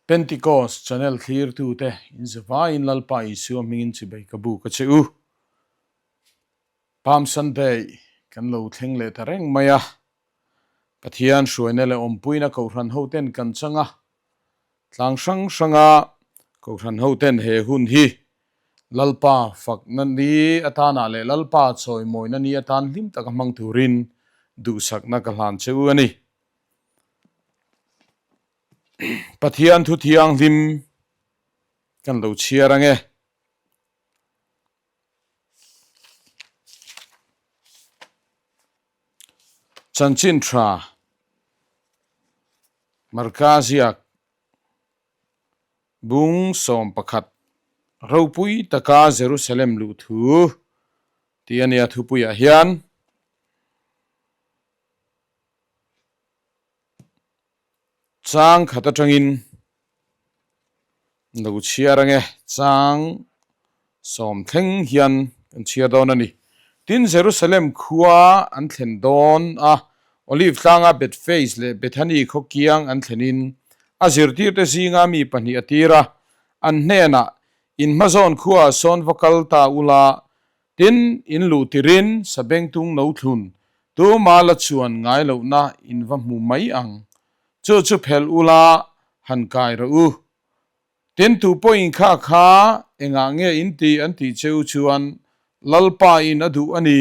Pentecost channel thlirtute inzavaiin Lalpa Isua hmingin chibai ka buk a che u. Palm Sunday kan lo thleng leh ta reng mai a, Pathian hruaina leh awmpuina Kohhran hoten kan chang a, tlang hrang hranga Kohhran hoten he hun hi Lalpa fakna ni atanah leh Lalpa chawimawina ni atan hlim taka hmang turin duhsakna ka hlan che u a ni. Pathian thu thianghlim kan lo chhiar ange. Chanchin tha Marka ziak bung 11 ropui taka Jerusalem luh thu tih a nia thupuiah hian. Chang khat atangin lo chhiar ange, chang sawm thleng hian kan chhiar dawn a ni. Tin, Jerusalem khua an thlen dawn a, Olive tlanga Bethphage leh Bethany khaw kiang an thlenin a zirtirte zinga mi pahnih a tir a, an hnenah, In hmazawn khuaah sawn va kal ta ula, Tin, in luh tirin sabengtung no thlun tuma la chuan ngai lohna in va hmu mai ang. Chu chu phelh ula han kai rawh u. Tin, tu pawhin kha kha engah nge in ti an tih cheu chuan Lalpa in a duh a ni,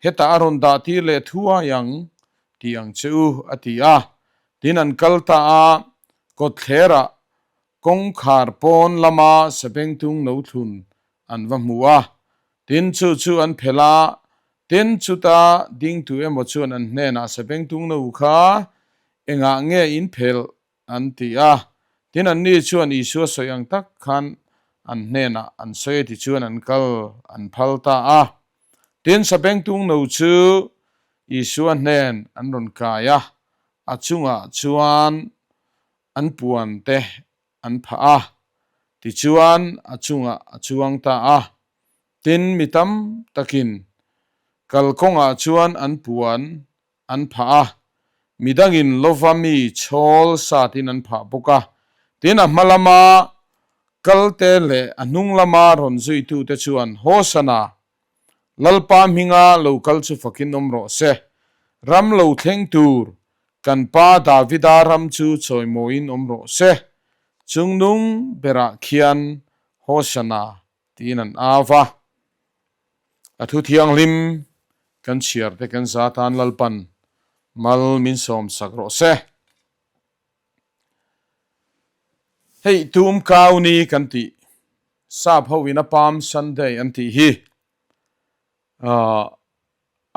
hetah a rawn dah tir leh thuai ang ti ang che u, a ti a. Tin, an kal ta a, kawtthlerah kawngkhar pawn lama sabengtung no thlun an va hmu a, tin chu chu an phelh a, tin chuta dingtu emaw chuan an hnenah Sabengtung no kha engah nge in phelh an ti a, tin anni chuan Isua sawi ang tak khan an hnenah an sawi a tichuan an kal an phal ta a, tin Sabengtung no chu Isua hnen an rawn kai a, a chungah chuan an puan te an phah a, tichuan a chungah a chuang ta a. Tin, mi tam takin kalkawngah chuan an puan an phah a, midangin lova mi chhawl satin an phah bawk a. Tin, a hma lama kalte leh a hnung lama rawn zuitute chuan, Hosana! Lalpa hminga lo kal chu fakin awm rawh se. Ram lo thleng tur kan pa Davida ram chu chawimawiin awm rawh se. Chungnung berah khian Hosana tiin an au va. A thu thianghlim kan chhiar te kan za tan Lalpan mal min sawm sak rawh se. Hei tum kau ni kan tih Sap ho in a Palm Sunday an tih hi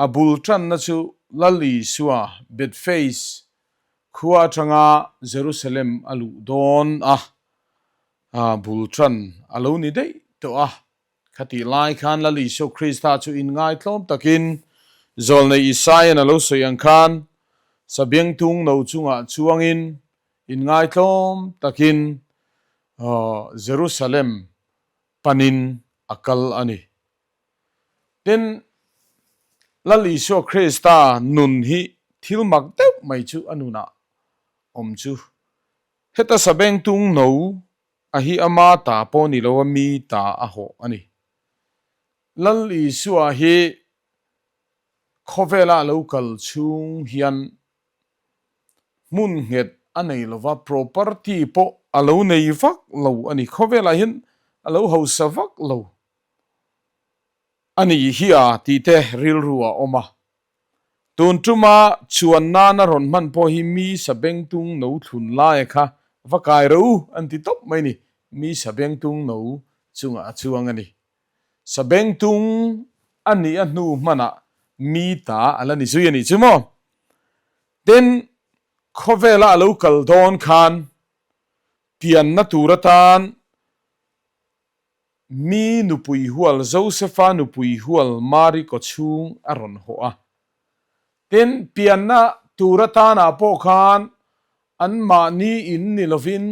a bul tanna chu Lal Isua Bethphage khua atanga Jerusalem a luh dawn a bul tan a lo ni daih tawh a. Khatih lai khan Lal Isua Krista chu inngaitlawm takin Zawlnei Isaia'n a lo sawi ang khan Sabiangtung no chungah chuangin inngaitlawm takin Jerusalem panin a kal a ni. Tin, Lal Isua Krista nun hi thil mak deuh mai chu a nunah awm chu. Heta Sabengtung no A hi ama ta pawh ni lo a mi ta a hawh a ni. Lal Isua hi khawvela a lo kal chhung hian hmun nghet a nei lo va, property pawh a lo nei vak lo a ni. Khawvelah hian a lo hausa vak lo a ni hi a tih te rilru a awm a. Tun tuma chuan nana rawn hman pawh hi mi sabengtung no thlun laia kha va kai ro an ti tawp mai ni. Mi sabengtung no chungah a chuang a ni. Sabengtung a nih a hnu hmanah mi ta a la ni zui a nih chu maw? Tin, khawvela a lo kal dawn khan pianna tur atan Mi nupui hual Josefa nupui hual Mari kawchhung a rawn hawh a. Tin, pianna tur atanah pawh khan anmahni in ni lovin,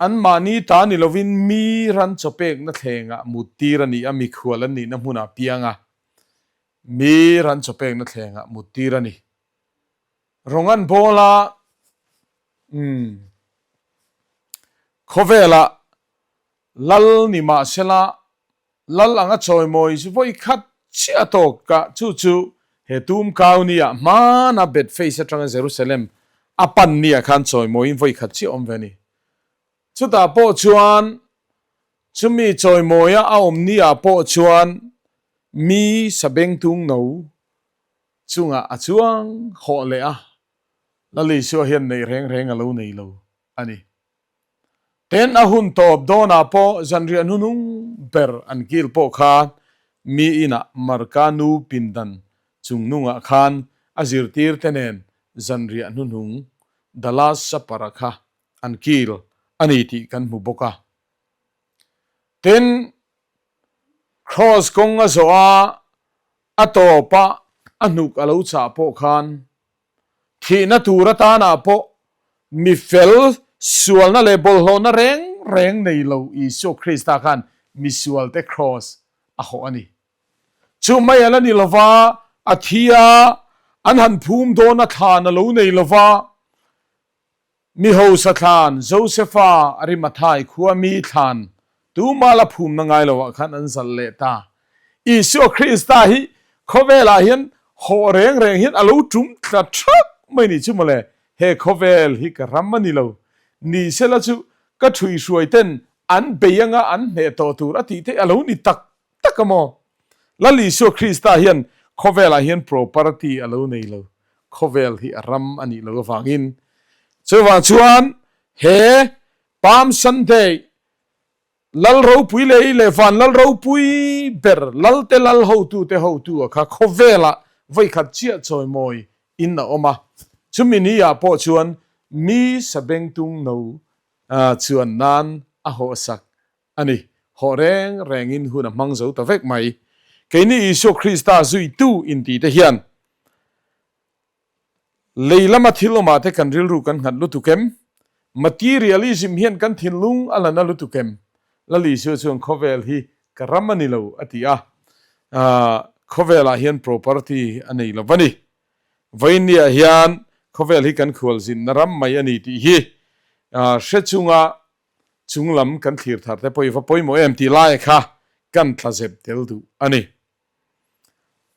anmahni ta ni lovin mi ran chawpekna thlengah muttir a ni a, mikhual an nihna hmunah piang a, mi ran chawpekna thlengah muttir a ni. Rawng an bawl a, umm. Khawvelah Lal ni mahsela Lal anga chawimawi chu vawi khat chiah a tawk a, chu chu he tum kau nia hmana Bethphage atanga Jerusalem a pan nia khan chawimawiin vawi khat chiah awm ve a ni. Chutah pawh chuan chumi chawimawia a awm nia pawh chuan mi sabengtung no chungah a chuang hawh leh a, Lal Isua hian neih reng reng a lo nei lo a ni. Ten a hun tawp dawnah pawh zanriah hnunung ber an kil pawh khan mi inah Marka nu pindan chungnungah khan a zirtirte nen zanriah hnuhnung The Last Supper-a kha an kil a ni tih kan hmu bawk a. Tin, Kraws kawng a zawh a, a tawpa a hnuk a lo chah pawh khan Thihna tur atanah pawh mi fel, sualna leh bawlhhlawhna reng reng nei lo Isua Krista khan misualte kraws a hawh a ni. Chu mai a la ni lova, a thi a, an han phum dawn a thlan a lo nei lova, Mi hausa thlan, Josefa Arimathai khua mi thlan, tumah la phumna ngai lo ah khan an zalh leh ta. Isua Krista hi khawvelah hian hawh reng reng hian a lo tum tla thak mai ni chu mawle, he khawvel hi ka ram a ni lo. Ni sela chu ka ṭhuihruai ten an bei anga an hneh tawh tur a tih theih a lo ni tak tak a maw? Lal Isua Krista hian khawvelah hian property a lo nei lo, khawvel hi a ram a nih loh avangin. Chuvang chuan he Palm Sunday Lal ropui lei leh van Lal ropui ber Lalte Lal hotute hotu a kha khawvelah vawikhat chiah chawimawi in a awm a, chumi ni ah pawh chuan mi sabengtung no chuan nan a hawhsak A ni, hawh reng rengin hun a hmang zo ta vek mai. Keini Isua Krista zuitu inti te hian lei lama thil awmah te kan rilru kan nghat lutuk em? Materialism hian kan thinlung a la na lutuk em? Lal Isua chuan khawvel hi ka ram a ni lo a ti a, khawvelah hian property a nei lo va ni. Vawiinniah hian khawvel hi kan khualzinna ram mai a ni tih hi hre chunga Chung lam kan thlir thar te pawh i va pawimawh em tih lai kha kan tla zep tel duh a ni.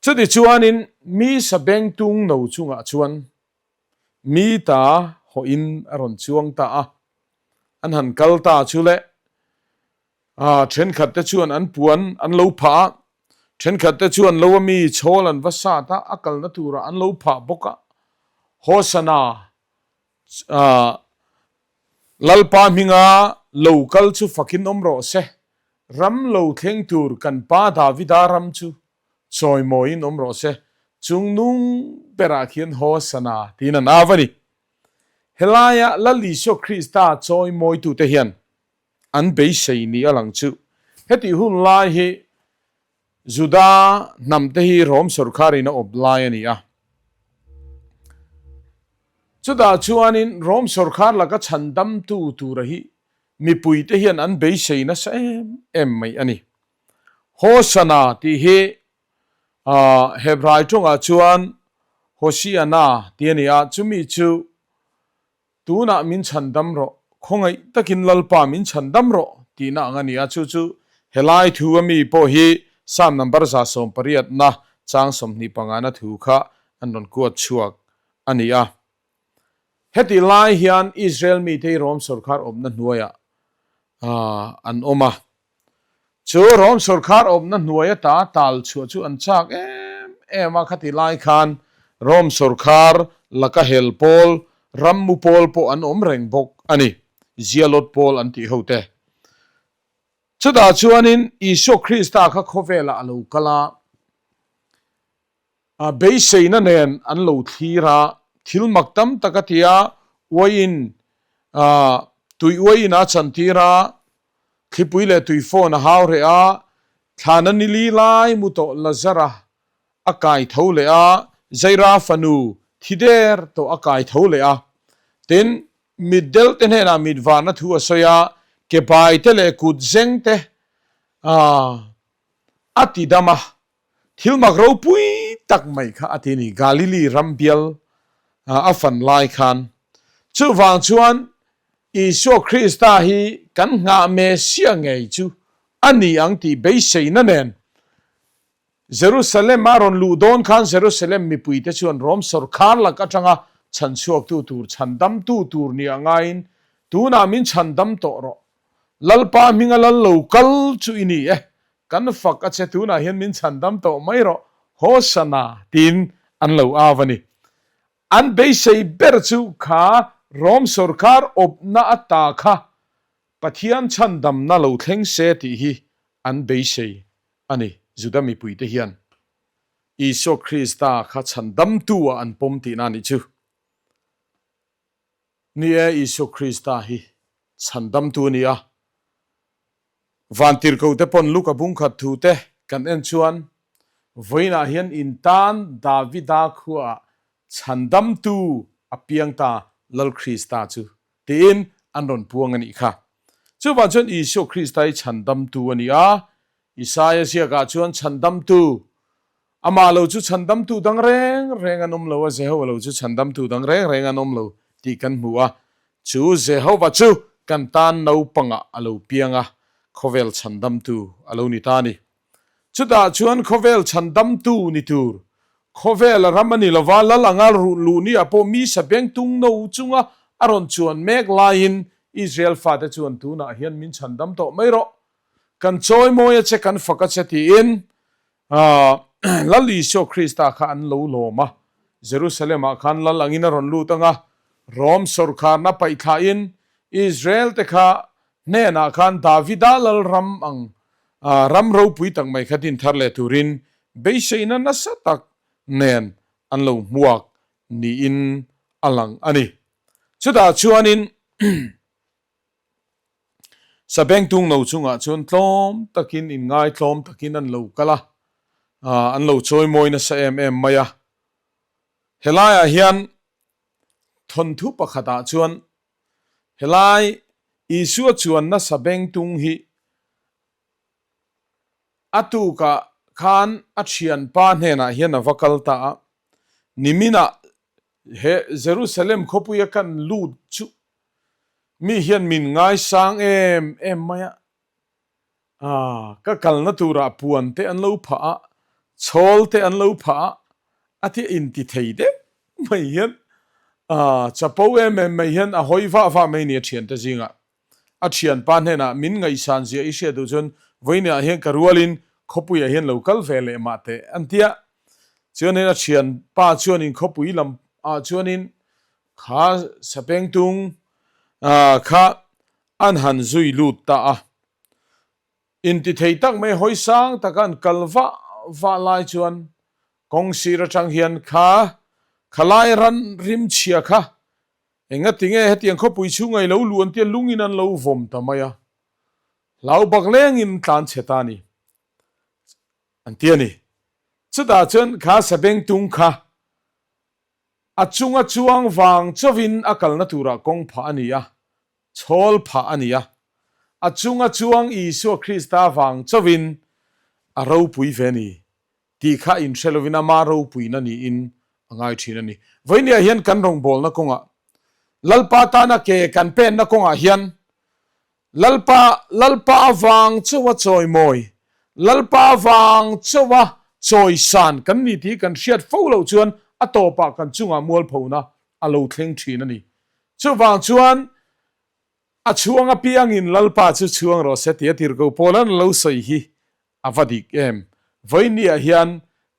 Chuti chuanin mi sabeng tung no chungah chuan mi ta hawhin a rawn chuang ta a, an han kal ta chu le thenkhat te chuan an puan an lo phah a, thenkhat te chuan lo a mi chhawl an va sat a, a kalna turah an lo phah bawk a, Hosana Lalpa hminga lo kal chu fakin awm rawh se, ram lo thleng tur kan pa Davida ram chu chawimawiin awm rawh se, chung nung berah khian Hosana tiin an au a ni. Helaia Lal Isua Krista chawimawitute hian an beisei ni a lang chu hetih hun lai hi Juda hnamte hi Rom sawrkharin a awp lai a ni a. Chutah chuanin Rom sawrkhar laka chhandamtu tura hi mipuite hian an beisei nasa em em mai a ni. Hosana tih hi Hebrai tawngah chuan Hosiana tih a ni a, chumi chu Tunah min chhandam rawh, khawngaih takin Lalpa min chhandam rawh tihna ang a ni a, chu chu helai thu a mi pawh hi Psalm number 180 na chang 25 na thu kha an rawn kuat chhuak a ni a. Heti lai hian Israel mite hi Rom sawrkhar awmna hnuaiah an awm a. Chu Rom sawrkhar awmna hnuai ata tal chhuah chu an chak em em a, khati lai khan Rom sawrkhar laka hel pawl, rammu pawl pawh an awm reng bawk a ni, Zealot pawl an tih ho te. Chutah chuanin Isua Krista kha khawvelah a lo kal a, Beiseina nen an lo thlir a, thil mak tam tak a ti a, uaiin tui uaiin a chantir a, thlipui leh tui phone a hau reh a, thlana ni li lai mu tawh Lazara a kai tho leh a, Jaira fanu thi der tawh a kai tho leh a. Tin, mitdel te hnenah mit varna thu a sawi a, ke bai te leh kut zeng te a ti dam a. Thil mak ropui tak mai kha a ti a ni, Galili ram bial a fan lai khan. Chuvang chuan Isua Krista hi kan nghah Messiah ngei chu a ni ang tih beiseina nen Jerusalem a rawn luh dawn khan Jerusalem mipuite chuan Rom sawrkhar lak atanga chhanchhuaktu tur, chhandamtu tur nia ngaiin, Tunah min chhandam tawh rawh. Lalpa hminga lal lo kal chu i ni e. Kan fak a che, tunah hian min chhandam tawh mai rawh, Hosanna tiin an lo au a ni. An beisei ber chu kha Rom sawrkhar awpna ata kha Pathian chhandamna lo thleng se tih hi an beisei a ni. Juda mipuite hian Isua Krista kha chhandamtu ah an pawm tihna a nih chu. Ni e, Isua Krista hi chhandamtu a ni a. Vantirhkohte pawn Luka bungkhat thute kan en chuan vawiinah hian in tan Davida khuaah chhandamtu a piang ta Lal Krista chu tiin an rawn puang a nih kha. Chuvang chuan Isua Krista hi chhandamtu a ni a, Isaia ziakah chuan chhandamtu, amah lo chu chhandamtu dang reng reng an awm lo a, Jehova lo chu chhandamtu dang reng reng an awm lo tih kan hmu a. Chu Jehova chu kan tan naupangah a lo piang a, khawvel chhandamtu a lo ni ta a ni. Chutah chuan khawvel chhandamtu ni tur, khawvel a ram a ni lova, lal anga ruh luh ni ah pawh mi sabeng tung no chunga a rawn chuan mek laiin Israel fate chuan tunah hian min chhandam tawh mai rawh, kan chawimawi a che, kan fak a che tiin Lal Isua Krista kha an lo lawm a. Jerusalem ah khan lal angin a rawn lut anga, Rom sawrkharna paihthlahin Israel te kha hnenah khan Davida lalram ang ram ropui tak mai kha din thar leh turin beiseina nasa tak nen an lo hmuak niin a lang a ni. Chutah chuanin Sabengtung no chungah chuan tlawm takin inngaitlawm takin an lo kal a, an lo chawimawi nasa em em mai a. Helaiah hian thawnthu pakhatah chuan Helai Isua chuanna sabengtung hi a tukah khan a thianpa hnenah hian a va kal ta a, niminah he Jerusalem khawpuia kan lut chu mi hian min ngaisang em em mai a, Aaa, ka kalna turah puan te an lo phah a, chhawl te an lo phah a, a ti inti thei deuh mai hian aaa chapo em em mai hian a hawi vah vah mai ni a thiante zingah. A thianpa hnenah min ngaihsan zia i hriat duh chuan vawiinah hian ka rualin khawpuiah hian lo kal ve leh mah teh an ti a. Chuanin a thianpa chuanin khawpui lam ah chuanin kha sapengtung kha an han zui lut ta a. Intithei tak mai hawi sang taka an kal vah vah lai chuan kawng sir atang hian kha khalai ran rim chhia kha engati nge hetiang khawpui chhunga i lo luh an tia lungin an lo vawm ta mai a, hlau bak lengin tlan chhe ta a ni an ti a ni. Chutah chuan kha sabengtung kha A chunga chuang vang chauhin a kalna turah kawng phah a ni a, chhawl phah a ni a. A chunga chuang Isua Krista vang chauhin a ropui ve ni tih kha inhre lovin ama ropuina niin a ngai thin a ni. Vawinia hian kan rawngbawlna kawngah, Lalpa tana ke kan penna kawngah hian Lalpa, Lalpa avang chauha chawimawi, Lalpa avang chauha chawisan kan ni tih kan hriat fo loh chuan a tawpah kan chungah mualphona a lo thleng thin a ni. Chuvang chuan a chhuang apiangin Lalpa chu chhuang rawh se tia tirhkoh Paula'n a lo sawi hi A va dik em? Vawinia hian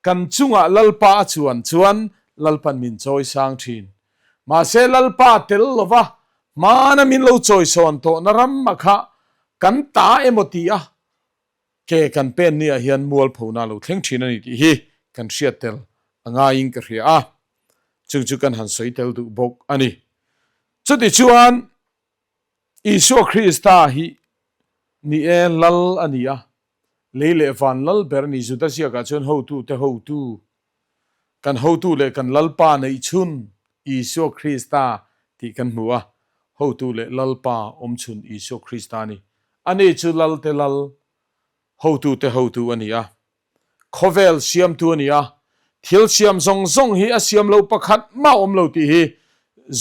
kan chungah Lalpa a chuan chuan Lalpan min chawi sang thin. Mahse Lalpa tel lova hmana min lo chawi sawn tawhna ram a kha kan ta emaw ti a ke kan pen niah hian mualphona a lo thleng thin a ni tih hi kan hriat tel a ngaiin ka hria a, chung chu kan han sawi tel duh bawk a ni. Chutichuan Isua Krista hi ni e, Lal a ni a, lei leh van lal ber a ni. Juda ziakah chuan hotute hotu, kan hotu leh kan Lalpa neihchhun Isua Krista tih kan hmu a, hotu leh Lalpa awmchhun Isua Krista a ni. Ani chu Lalte Lal, hotute hotu a ni a. Khawvel siamtu a ni a, thil siam zawng zawng hi a siam lo pakhat mah awm lo tih hi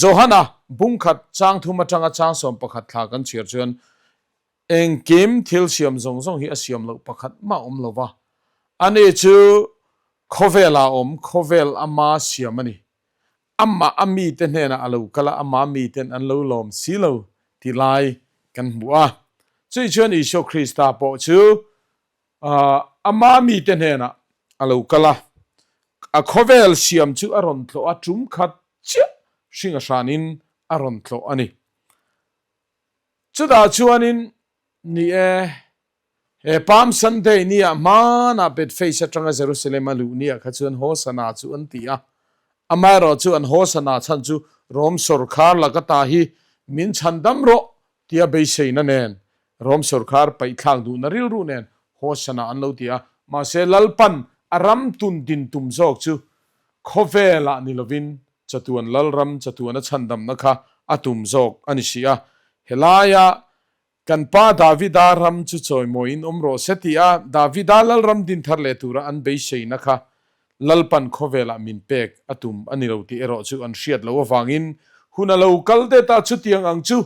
Johana bungkhat chang thum atanga chang 11 thla kan chhiar chuan engkim thil siam zawng zawng hi a siam loh pakhat mah awm lo va. Ani chu khawvelah awm, khawvel ama siam a ni. Amah a mite hnenah a lo kal a, ama miten an lo lawm si lo ti lai kan hmu a. Chutih chuan Isua Krista pawh chu ama mite hnenah a lo kal a, a khawvel siam chu a rawn tlawh a, tum khat chiah hring a hranin a rawn tlawh a ni. Chutah chuanin, ni e, He Palm Sunday nia hmanah Bethphage atanga Jerusalem a luh nia kha chuan Hosanna chu an ti a. Amaherawh chu an Hosanna chhan chu Rom sawrkhar laka ta hi min chhandam rawh tia beiseina nen, Rom sawrkhar paihthlak duhna rilru nen Hosanna an lo ti a. Mahse Lalpan a ram tun din tum zawk chu khawvelah ni lovin chatuan Lalram chatuana chhandamna kha a tum zawk a ni si a. Helaia Kan pa Davida ram chu chawimawiin awm rawh se ti a, Davida Lalram din thar leh tura an beiseina kha Lalpan khawvelah min pek a tum a ni lo tih erawh chu an hriat loh avangin hun a lo kal det a, chutiang ang chu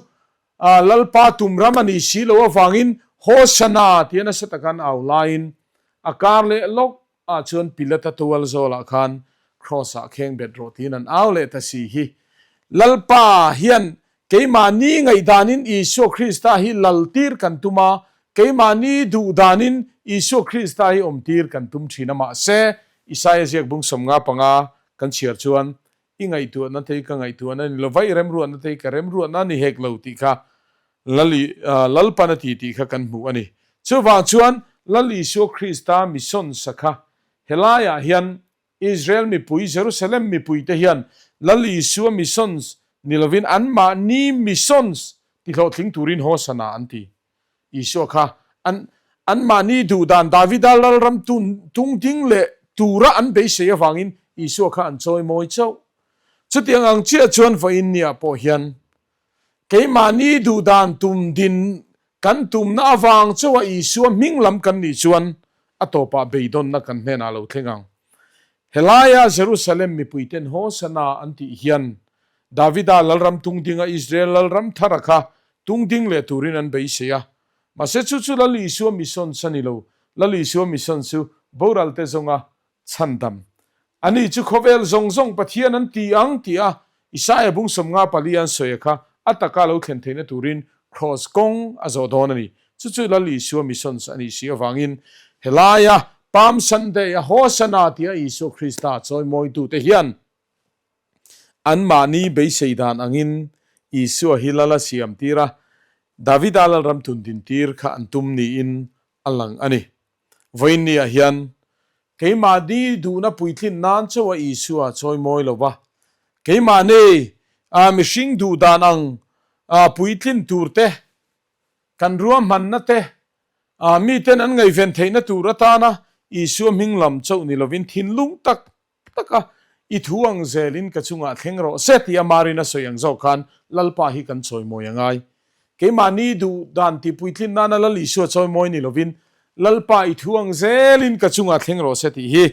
Lalpa tum ram a ni si loh avangin Hosanna tia nasa taka an au laiin a kar leh lawk ah chuan Pilata tual zawlah khan Kraws ah kheng bet rawh tiin an au leh ta si hi. Lalpa hian keimahni ngaihdanin Isua Krista hi lal tir kan tum a, keimahni duh danin Isua Krista hi awm tir kan tum thin a mahse Isaia ziak bung 55 kan chhiar chuan i ngaihtuahna te hi ka ngaihtuahna a ni lo va, i remruatna te hi ka remruatna a ni hek lo tih kha Lal Lalpan a ti tih kha kan hmuh a ni. Chuvang chuan Lal Isua Krista mission sa kha helaiah hian Israel mipui, Jerusalem mipuite hian Lal Isua missions ni lovin anmahni missions tihlawhtling turin Hosanna an ti. Isua kha an anmahni duh dan Davida lalram tun tung ding leh tura an beisei avangin Isua kha an chawi mawi chauh. Chutiang ang chiah chuan vawiin niah pawh hian keimahni duh dan tum din kan tumna avang chauha Isua hming lam kan nih chuan a tawpah beidawnna kan hnenah lo thleng ang. Helaia Jerusalem mipuiten Hosanna an tih hian Davida lalram tung dinga Israel lalram thara kha tung ding leh turin an beisei a. Mahse chu chu Lal Isua missions a ni lo. Lal Isua mission chu boralte zawnga chhandam. Ani chu khawvel zawng zawng Pathian an ti ang tih a Isaia bung 54 an sawi a kha a taka lo thlen theihna turin Kraws kawng a zawh dawn a ni. Chu chu Lal Isua missions a nih si avangin helaia Palm Sunday a Hosanna tia Isua Krista chawimawitute hian Anmahni beisei dan angin Isua hi lal a siam tir a, Davida lalram tun din tir kha an tum niin a lang a ni. Vawiinniah hian keimahni duhna puitlin nan chauha Isua chawimawi lo va, keimahni mihring duh dan ang puitlin tur te, kan ruahmanna te, miten an ngaihven theihna tur atana Isua hming lam chauh ni lovin thinlung tak tak a, I thu ang zelin ka chungah thleng rawh se tia Marin a sawi ang zawk khan Lalpa hi kan chawimawi a ngai. Keimahni duh dan tihpuitlin nana Lal Isua chawimawi ni lovin Lalpa i thu ang zelin ka chungah thleng rawh se tih hi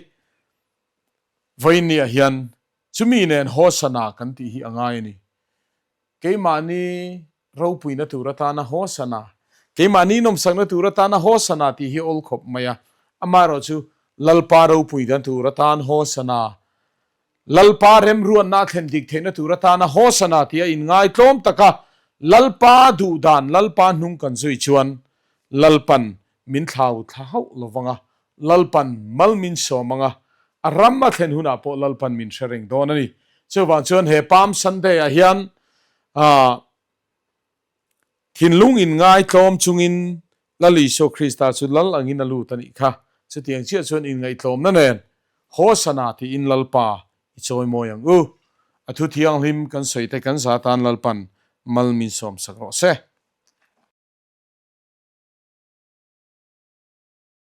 vawiinniah hian chumi nen Hosanna kan tih hi a ngai a ni. Keimahni ropuina tur atana Hosanna, keimahni nawmsakna tur atana Hosanna tih hi awl khawp mai a, amaherawh chu Lalpa ropuina tur atan Hosanna, Lalpa remruatna a thlen dik theihna tur atana Hosanna tih a inngaitlawm taka Lalpa duhdan, Lalpa hnung kan zui chuan Lalpan min thlau thla hauh lo vang a, Lalpan mal min sawm ang a, a ram a thlen hunah pawh Lalpan min hre reng dawn a ni. Chuvang chuan he Palm Sunday ah hian thinlung inngaitlawm chungin Lal Isua Krista chu Lal angin a lut a nih kha. Chutiang chiah chuan inngaihtlawmna nen Hosanna tiin Lalpa i chawimawi ang u. A thu thianghlim kan sawi te kan za tan Lalpan mal min sawmsak rawh se.